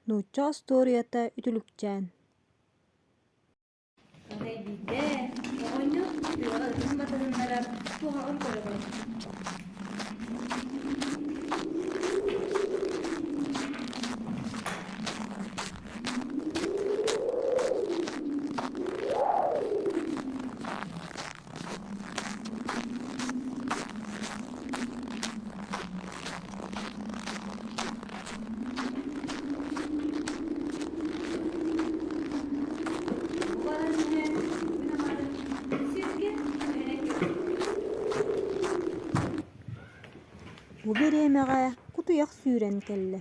Нуучча остуоруйата Үтүлүкчээн Арай биирдэ оҕонньор тыаҕа ытын батыһыннарар туһаҕын көрө барбыт. Бу баран иһэн күн амарын сиргэ түһэрэн кэбиспит. Бу бириэмэҕэ кутуйах сүүрэн кэллэ.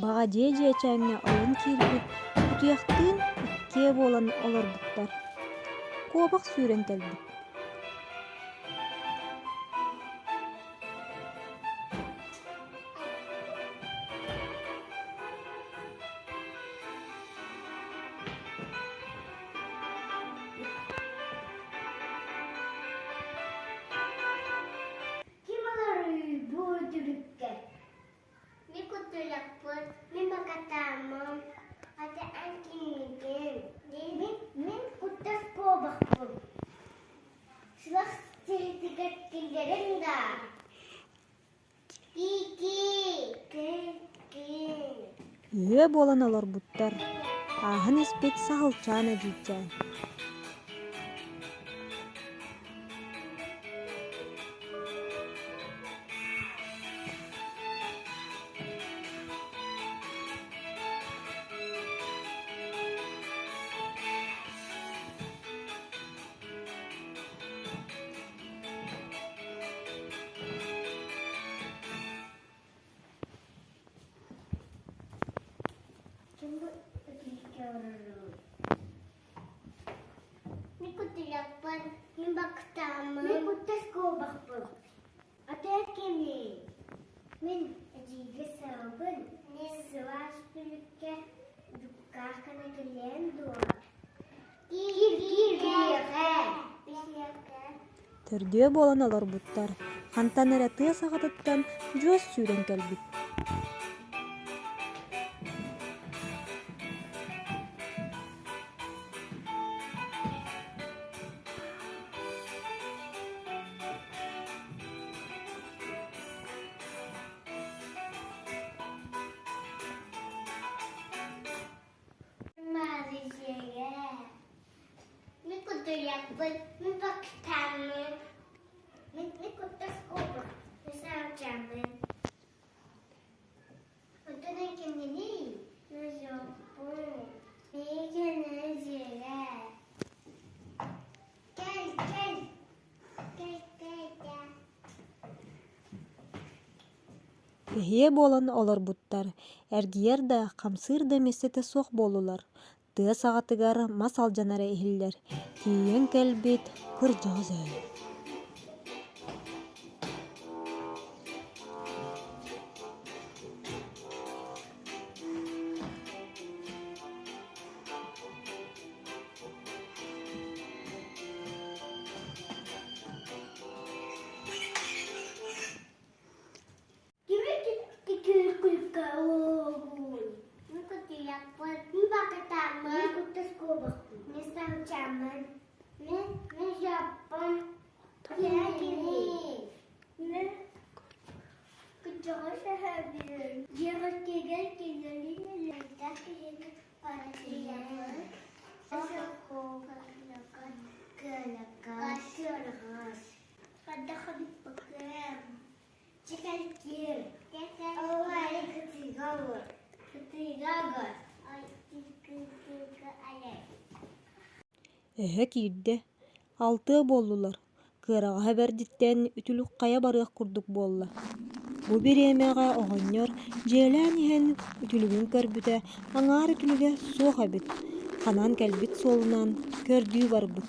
Баҕадьыа дьиэчээҥҥэ ойон киирбит, кутуйахтыын иккиэ буолан олорбуттар. Куобах сүүрэн кэлбит. Ким олоруй бу үтүлүккэ? Мин кутуйахпын, мин бакатааммын, аты эн киммигин? Мин, мин куттас куобахпын. Сылах сиһитигэр киллэрин да. Кики, кики. Үһүө буолан олорбуттар, ааһан испит саһылчаан эдьиийчээн Мин кутуйахпын, мин бактааммын, мин куттас куобахпын. Ата кимий? Мин эдьиийгэ саабын, мин сылаас түлүккэ дьуккаах гына кэлиэн дуо? Киир, киир, биһиэхэ. Биһиэхэ. Төрдүө буолан олорбуттар, хантан эрэ тыа саҕатыттан дьуос сүүрэн кэлбит. Мин кутуйахпын, мин бактааммын, мин куттас куобах, мин саалчааммын. Онтон эн кимҥиний? Мин Миигин дьиэгэ. Кэл, кэл, кэл, кэл, кэл. Бэһиэ буолан олорбуттар, эргийэр да, хамсыыр да миэстэтэ суох буоллулар. Тыа саҕатыгар мас алдьанара иһиллэр, тиийэн кэлбит кырдьаҕас ээ Кучаммын. Мин мин жаппын. Мин кыдьаҕас эһэбин. Дьиэҕитигэр киллэрин элбэх киһини Эһэ киирдэ, алтыа буоллулар, кыараҕаһа бэрдиттэн үтүлүк хайа барыах курдук буолла. Бу бириэмэҕэ оҕонньор дьиэлээн иһэн үтүлүгүн көрбүтэ аҥаар үтүлүгэ суох эбит, ханан кэлбит суолунан көрдүү барбыт.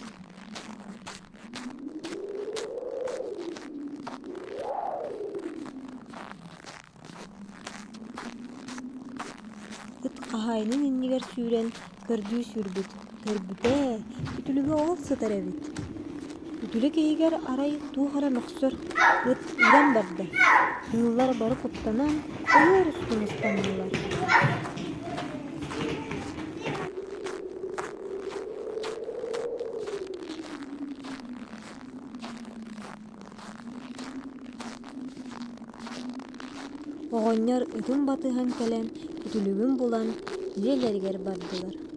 Ыт хаһаайынын иннигэр сүүрэн көрдүү сүүрбүт, көрбүтэ, үтүлүгэ ол сытар эбит. Үтүлүк иһигэр арай туох эрэ мөхсөр, ыт үрэн барда. Кыыллар бары куттанан, ойуур устун ыстаннылар. Оҕонньор ытын батыһан кэлэн, үтүлүгүн булан, дьиэлэригэр бардылар.